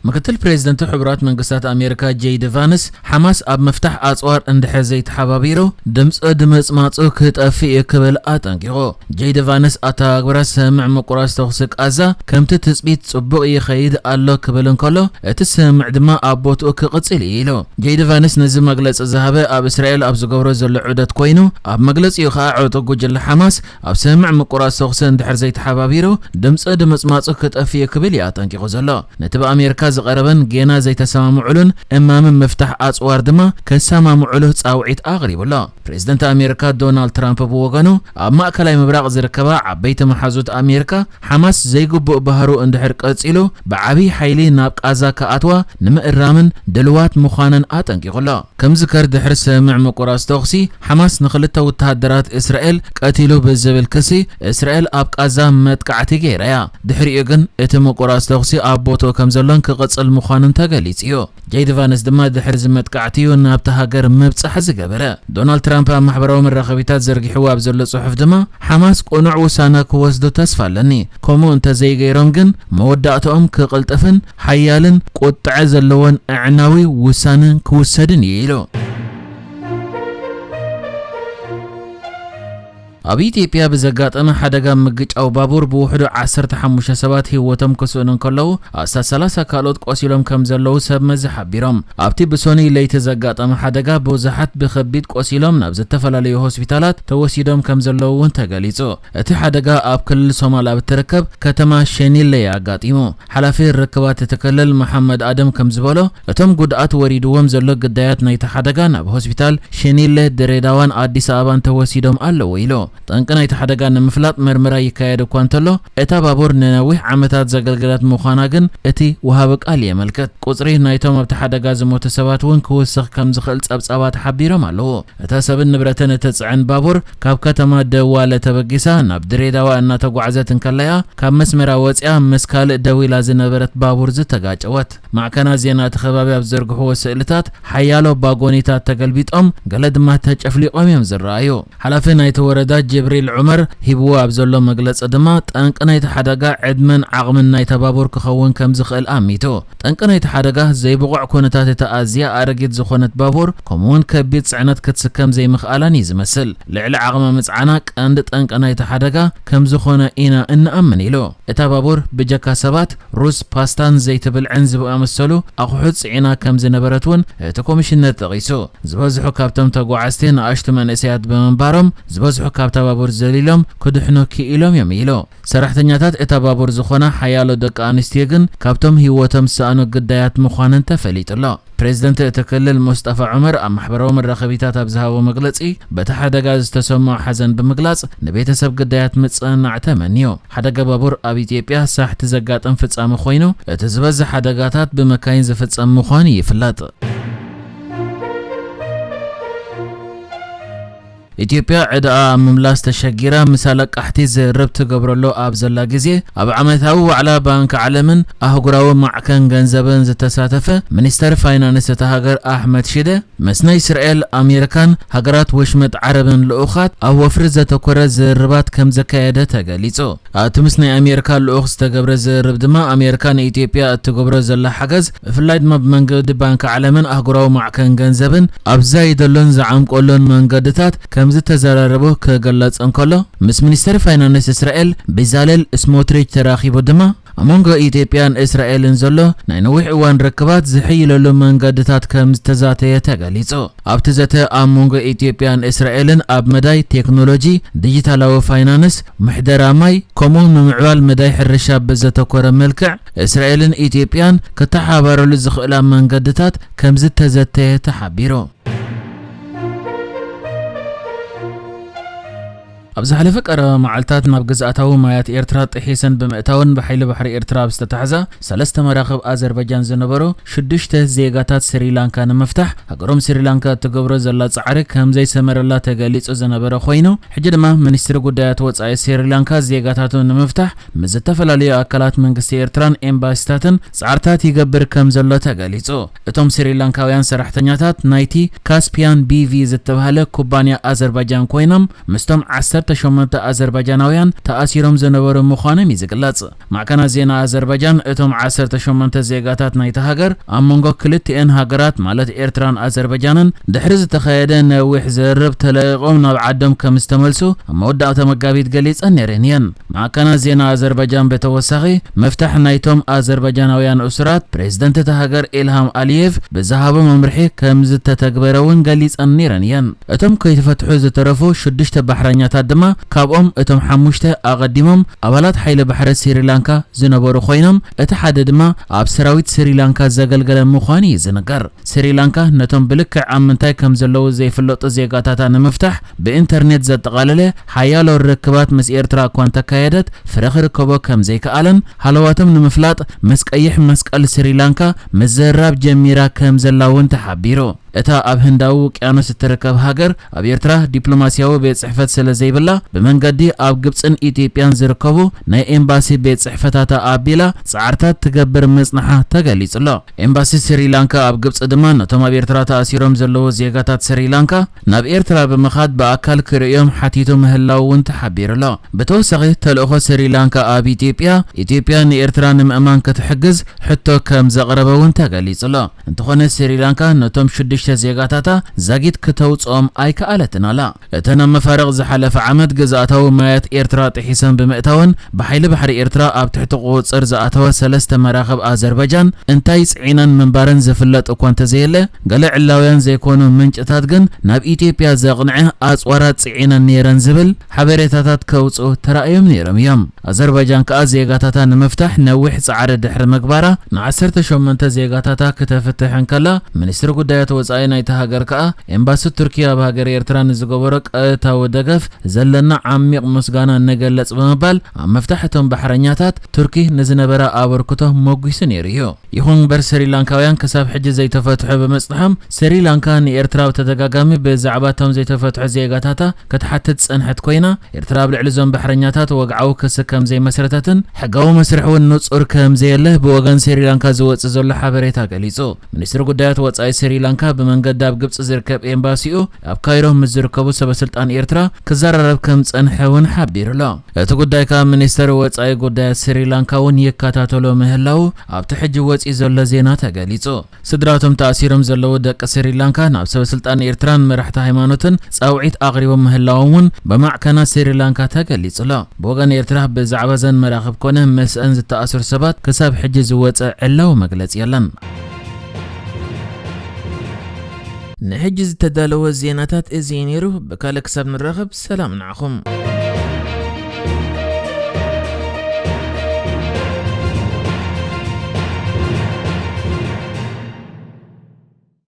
ምክትል ፕሬዚደንት ሕቡራት መንግስታት ኣሜሪካ ጄዲ ቫንስ፣ ሓማስ ኣብ ምፍታሕ ኣጽዋር እንድሕር ዘይተሓባቢሩ፣ ድምፂ ድምፅማፁ ክጠፍእ እዩ ክብል ኣጠንቂቑ። ጄዲ ቫንስ፣ ኣተገባብራ ስምምዕ ምቁራፅ ተኹሲ ቃዛ ከምቲ ትፅቢት ፅቡቕ ይኸይድ ኣሎ ክብል እንከሎ፣ እቲ ስምምዕ ድማ ኣብ ቦትኡ ክቕፅል እዩ ኢሉ። ጄዲ ቫንስ ነዚ መግለፂ ዝሃበ፣ ኣብ እስራኤል ኣብ ዝገብሮ ዘሎ ዑደት ኮይኑ፣ ኣብ መግለፂኡ ከዓ ዕጡቕ ጉጅለ ሓማስ ኣብ ስምምዕ ምቁራፅ ተኹሲ እንድሕር ዘይተሓባቢሩ፣ ድምፂ ድምፅማፁ ክጠፍእ እዩ ክብል እዩ ኣጠንቂቑ ዘሎ። ነቲ ብኣሜሪካ ዝቐረበን ጌና ዘይተሰማምዑሉን እማምን ምፍታሕ ኣፅዋር ድማ ከሰማምዑሉ ፃውዒት ኣቕሪቡ ኣሎ። ፕሬዚደንት ኣሜሪካ ዶናልድ ትራምፕ ብወገኑ፣ ኣብ ማእከላይ ምብራቕ ዝርከባ ዓበይቲ መሓዙት ኣሜሪካ፣ ሓማስ ዘይግቡእ ባህሩ እንድሕር ቀጺሉ፣ ብዓብዪ ሓይሊ ናብ ቃዛ ክኣትዋ ንምእራምን ድልዋት ምዃነን ኣጠንቂቑ ኣሎ። ከምዝከር፣ ድሕሪ ስምምዕ ምቁራጽ ተኹሲ፣ ሓማስ ንኽልተ ወተሃደራት እስራኤል ቀቲሉ ብዝብል ክሲ፣ እስራኤል ኣብ ቃዛ መጥቃዕቲ ገይራ እያ። ድሕሪኡ ግን፣ እቲ ምቁራጽ ተኹሲ ኣብ ቦትኡ ከም ዘሎን ክቕጽል ምዃኑን ተገሊጹ እዩ። ጄዲ ቫንስ ድማ ድሕሪ እዚ መጥቃዕቲ እዩ ናብታ ሃገር ምብጻሕ ዝገበረ። ዶናልድ ትራምፕ ኣብ ማሕበራዊ መራኸቢታት ዘርጊሕዎ ኣብ ዘሎ ጽሑፍ ድማ፣ ሓማስ ቅኑዕ ውሳነ ክወስዱ ተስፋ ኣለኒ፣ ከምኡ እንተዘይገይሮም ግን መወዳእታኦም ክቕልጥፍን ሓያልን ቁጥዐ ዘለዎን ኣዕናዊ ውሳነ ክውሰድን እዩ ኢሉ። ኣብ ኢትዮጵያ ብዘጋጠመ ሓደጋ ምግጫው ባቡር ብውሕዱ ዓሰርተ ሓሙሽተ ሰባት ህይወቶም ክስእኑ እንከለዉ፣ ኣስታት ሰላሳ ካልኦት ቆሲሎም ከም ዘለዉ ሰብ መዚ ሓቢሮም። ኣብቲ ብሶኒ ለይቲ ዘጋጠመ ሓደጋ ብዙሓት ብኸቢድ ቆሲሎም ናብ ዝተፈላለዩ ሆስፒታላት ተወሲዶም ከም ዘለዉ እውን ተገሊጹ። እቲ ሓደጋ ኣብ ክልል ሶማል ኣብ እትርከብ ከተማ ሸኒለ እዩ ኣጋጢሙ። ሓላፊ ርክባት እቲ ክልል መሓመድ ኣደም ከም ዝበሎ፣ እቶም ጉድኣት ወሪድዎም ዘሎ ግዳያት ናይቲ ሓደጋ ናብ ሆስፒታል ሸኒለ፣ ድሬዳዋን ኣዲስ ኣበባን ተወሲዶም ኣለዉ ኢሉ። ጠንቂ ናይቲ ሓደጋ ንምፍላጥ መርመራ ይካየድ እኳ እንተሎ፣ እታ ባቡር ንነዊሕ ዓመታት ዘገልገለት ምዃና ግን እቲ ወሃቢ ቃል የመልክት። ቁጽሪ ናይቶም ኣብቲ ሓደጋ ዝሞቱ ሰባት እውን ክውስኽ ከም ዝኽእል ጸብጻባት ሓቢሮም ኣለዉ። እታ ሰብን ንብረትን እትጽዕን ባቡር ካብ ከተማ ደዋለ ተበጊሳ ናብ ድሬዳዋ እናተጓዕዘት እንከለያ፣ ካብ መስመራ ወጺኣ ምስ ካልእ ደው ኢላ ዝነበረት ባቡር ዝተጋጨወት። ማዕከናት ዜና እቲ ከባቢ ኣብ ዝዘርግሕዎ ስእልታት፣ ሓያሎ ባጎኒታት ተገልቢጦም፣ ገለ ድማ ተጨፍሊቖም እዮም ዝረኣዩ። ሓላፊ ናይቲ ወረዳ ጅብሪል ዑመር ሂብዎ ኣብ ዘሎ መግለጺ ድማ፣ ጠንቂ ናይቲ ሓደጋ ዕድመን ዓቕምን ናይታ ባቡር ክኸውን ከም ዝኽእል ኣሚቱ። ጠንቂ ናይቲ ሓደጋ ዘይብቑዕ ኩነታት እታ ኣዝያ ኣረጊት ዝኾነት ባቡር፣ ከምኡውን ከቢድ ጽዕነት ክትስከም ዘይምኽኣላን እዩ ዝመስል። ልዕሊ ዓቕማ ምጽዓና ቀንዲ ጠንቂ ናይቲ ሓደጋ ከም ዝኾነ ኢና እንኣምን ኢሉ። እታ ባቡር ብጀካ ሰባት፣ ሩዝ፣ ፓስታን ዘይቲ ብልዕን ዝኣመሰሉ ኣቑሑት ጽዒና ከም ዝነበረት እውን እቲ ኮሚሽነር ጠቒሱ። ዝበዝሑ ካብቶም ተጓዓዝቲ ንኣሽቱ መንእሰያት ብምንባሮም፣ ዝበዝሑ ካብታ ባቡር ዘሊሎም ክድሕኑ ክኢሎም እዮም ኢሉ። ሰራሕተኛታት እታ ባቡር ዝኾና ሓያሎ ደቂ ኣንስትዮ ግን ካብቶም ህይወቶም ዝሰኣኑ ግዳያት ምዃነን ተፈሊጡ ኣሎ። ፕሬዚደንት እቲ ክልል ሙስጠፋ ዑመር ኣብ ማሕበራዊ መራኸቢታት ኣብ ዝሃቦ መግለጺ፣ በቲ ሓደጋ ዝተሰምዖ ሓዘን ብምግላጽ፣ ንቤተሰብ ግዳያት ምጽንናዕ ተመንዩ። ሓደጋ ባቡር ኣብ ኢትዮጵያ ሳሕቲ ዘጋጥም ፍጻመ ኮይኑ፣ እቲ ዝበዝሕ ሓደጋታት ብመካይን ዝፍጸም ምዃኑ ይፍለጥ። ኢትዮጵያ ዕዳኣ ኣብ ምምላስ ተሸጊራ፣ ምስ ኣለቃሕቲ ዝርርብ ትገብረሉ ኣብ ዘላ ግዜ፣ ኣብ ዓመታዊ ዋዕላ ባንክ ዓለምን ኣህጉራዊ ማዕከን ገንዘብን ዝተሳተፈ ሚኒስተር ፋይናንስ እታ ሃገር ኣሕመድ ሺደ፣ ምስ ናይ እስራኤል፣ ኣሜሪካን ሃገራት ወሽመጥ ዓረብን ልኡኻት ኣብ ወፍሪ ዘተኮረ ዝርርባት ከም ዘካየደ ተገሊጹ። ኣብቲ ምስ ናይ ኣሜሪካ ልኡኽ ዝተገብረ ዝርርብ ድማ፣ ኣሜሪካ ንኢትዮጵያ እትገብሮ ዘላ ሓገዝ፣ ብፍላይ ድማ ብመንገዲ ባንክ ዓለምን ኣህጉራዊ ማዕከን ገንዘብን ኣብ ዛይደሎን ዝዓምቆሎን መንገድታት ከም ዝተዘራረቡ ክግለጽ እንከሎ፣ ምስ ሚኒስተር ፋይናንስ እስራኤል ቤዛሌል ስሞትሪች ተራኺቡ ድማ፣ ኣብ መንጎ ኢትዮጵያን እስራኤልን ዘሎ ናይ ነዊሕ እዋን ርክባት ዝሕይለሉ መንገድታት ከም ዝተዛተየ ተገሊጹ። ኣብቲ ዘተ፣ ኣብ መንጎ ኢትዮጵያን እስራኤልን ኣብ መዳይ ቴክኖሎጂ፣ ዲጂታላዊ ፋይናንስ፣ ምሕደራ ማይ፣ ከምኡውን ምምዕባል መዳይ ሕርሻ ብዘተኮረ መልክዕ፣ እስራኤልን ኢትዮጵያን ክተሓባበራሉ ዝኽእላ መንገድታት ከም ዝተዘተየ ተሓቢሩ። ኣብ ዝሓለፈ ቀረባ መዓልታት፣ ናብ ግዝኣታዊ ማያት ኤርትራ ጥሒሰን ብምእታወን፣ ብሓይሊ ባሕሪ ኤርትራ ኣብ ዝተታሕዛ ሰለስተ መራኽብ ኣዘርባጃን ዝነበሩ ሽዱሽተ ዜጋታት ስሪላንካ ንምፍታሕ፣ ሃገሮም ስሪላንካ እትገብሮ ዘላ ጻዕሪ ከም ዘይሰመረላ ተገሊጹ ዝነበረ ኮይኑ፣ ሕጂ ድማ ሚኒስትሪ ጉዳያት ወጻኢ ስሪላንካ ዜጋታቱ ንምፍታሕ ምስ ዝተፈላለዩ ኣካላት መንግስቲ ኤርትራን ኤምባሲታትን ጻዕርታት ይገብር ከም ዘሎ ተገሊጹ። እቶም ስሪላንካውያን ሰራሕተኛታት ናይቲ ካስፒያን ቢቪ ዝተባህለ ኩባንያ ኣዘርባጃን ኮይኖም፣ ምስቶም ዓሰርተ ዓሰርተ ሸሞንተ ኣዘርባጃናውያን ተኣሲሮም ዝነበሩ ምዃኖም እዩ ዝግለጽ። ማዕከናት ዜና ኣዘርባጃን እቶም ዓሰርተ ሸሞንተ ዜጋታት ናይቲ ሃገር ኣብ መንጎ ክልቲኤን ሃገራት፣ ማለት ኤርትራን ኣዘርባጃንን፣ ድሕሪ ዝተኻየደ ነዊሕ ዝርርብ ተለቒቖም ናብ ዓዶም ከም ዝተመልሱ ኣብ መወዳእታ መጋቢት ገሊጸን ነይረን እየን። ማዕከናት ዜና ኣዘርባጃን ብተወሳኺ፣ ምፍታሕ ናይቶም ኣዘርባጃናውያን እሱራት ፕሬዝደንት እታ ሃገር ኢልሃም ኣሊየቭ ብዝሃቦ መምርሒ ከም ዝተተግበረ እውን ገሊጸን ነይረን እየን። እቶም ከይተፈትሑ ዝተረፉ ሽዱሽተ ባሕረኛታት ድማ፣ ካብኦም እቶም ሓሙሽተ ኣቐዲሞም ኣባላት ሓይሊ ባሕሪ ስሪላንካ ዝነበሩ ኮይኖም፣ እቲ ሓደ ድማ ኣብ ሰራዊት ስሪላንካ ዘገልገለ ምዃኑ እዩ ዝንገር። ስሪላንካ ነቶም ብልክዕ ኣብ ምንታይ ከም ዘለዉ ዘይፍለጡ ዜጋታታ ንምፍታሕ ብኢንተርኔት ዘጠቓለለ ሓያሎ ርክባት ምስ ኤርትራ እኳ እንተካየደት፣ ፍረ ክርከቦ ከም ዘይከኣለን ሃለዋቶም ንምፍላጥ ምስ ቀይሕ መስቀል ስሪላንካ ምዝርራብ ጀሚራ ከም ዘላ እውን ተሓቢሩ። እታ ኣብ ህንዳዊ ውቅያኖስ እትርከብ ሃገር ኣብ ኤርትራ ዲፕሎማስያዊ ቤት ጽሕፈት ስለ ዘይብላ፣ ብመንገዲ ኣብ ግብጽን ኢትዮጵያን ዝርከቡ ናይ ኤምባሲ ቤት ጽሕፈታታ ኣቢላ ጻዕርታት ትገብር ምጽንሓ ተገሊጹ ኣሎ። ኤምባሲ ስሪላንካ ኣብ ግብጺ ድማ ነቶም ኣብ ኤርትራ ተኣሲሮም ዘለዉ ዜጋታት ስሪላንካ ናብ ኤርትራ ብምኻድ ብኣካል ክርእዮም ሓቲቱ ምህላው እውን ተሓቢሩ ኣሎ። ብተወሳኺ ተልእኾ ስሪላንካ ኣብ ኢትዮጵያ፣ ኢትዮጵያ ንኤርትራ ንምእማን ክትሕግዝ ሕቶ ከም ዘቕረበ እውን ተገሊጹ ኣሎ። እንተኾነ ስሪላንካ ነቶም ሽዱሽተ ዜጋታታ ዛጊት ክተውጽኦም ኣይከኣለትን ኣላ። እተን ኣብ መፋርቕ ዝሓለፈ ዓመት ግዝኣታዊ ማያት ኤርትራ ጥሒሰን ብምእታወን ብሓይሊ ባሕሪ ኤርትራ ኣብ ትሕቲ ቁጽጽር ዝኣተዋ ሰለስተ መራኽብ ኣዘርባጃን እንታይ ጽዒነን ምንባረን ዝፍለጥ እኳ እንተዘየለ፣ ገለ ዕላውያን ዘይኮኑ ምንጭታት ግን ናብ ኢትዮጵያ ዘቕንዐ ኣጽዋራት ጽዒነን ነይረን ዝብል ሓበሬታታት ከውጽኡ ተራእዮም ነይሮም እዮም። ኣዘርባጃን ከኣ ዜጋታታ ንምፍታሕ ነዊሕ ጻዕሪ ድሕሪ ምግባራ፣ ንዓሰርተ ሸሞንተ ዜጋታታ ክተፍትሕ እንከላ፣ ሚኒስትሪ ጉዳያት ወጻኢ ናይቲ ሃገር ከኣ ኤምባሲ ቱርኪ ኣብ ሃገር ኤርትራ ንዝገበሮ ቀጥታዊ ደገፍ ዘለና ዓሚቕ ምስጋና ንገልጽ ብምባል፣ ኣብ ምፍታሕ እቶም ባሕረኛታት ቱርኪ ንዝነበራ ኣበርክቶ መጒሱ ነይሩ እዩ። ይኹን እምበር፣ ስሪላንካውያን ክሳብ ሕጂ ዘይተፈትሑ ብምጽንሖም፣ ስሪላንካ ንኤርትራ ብተደጋጋሚ ብዛዕባ እቶም ዘይተፈትሑ ዜጋታታ ክትሓትት ዝጸንሐት ኮይና፣ ኤርትራ ኣብ ልዕሊ እዞም ባሕረኛታት ወግዓዊ ክሲ ከም ዘይመስረተትን ሕጋዊ መስርሕ እውን ንጹር ከም ዘየለ ብወገን ስሪላንካ ዝወጽእ ዘሎ ሓበሬታ ገሊጹ። ሚኒስትሪ ጉዳያት ወጻኢ ስሪላንካ ብመንገዲ ኣብ ግብጺ ዝርከብ ኤምባሲኡ ኣብ ካይሮ ምስ ዝርከቡ ሰበስልጣን ኤርትራ ክዘራረብ ከም ዝጸንሐ እውን ሓቢሩ ኣሎ። እቲ ጉዳይ ከኣ ሚኒስተር ወጻኢ ጉዳያት ስሪላንካ እውን ይከታተሎ ምህላው ኣብቲ ሕጂ ወጺኡ ዘሎ ዜና ተገሊጹ። ስድራቶም ተኣሲሮም ዘለዉ ደቂ ስሪላንካ ናብ ሰበስልጣን ኤርትራን መራሕቲ ሃይማኖትን ጻውዒት ኣቕሪቦም ምህላዎም እውን ብማዕከናት ስሪላንካ ተገሊጹ ኣሎ። ብወገን ኤርትራ ብዛዕባ እዘን መራኽብ ኮነ ምስአን ዝተኣስሩ ሰባት ክሳብ ሕጂ ዝወጸ ዕላዊ መግለጺ የለን። ንሕጂ ዝተዳለወ ዜናታት እዚ እዩ ነይሩ። ብካልእ ክሳብ ንራኸብ ሰላም ንዓኹም።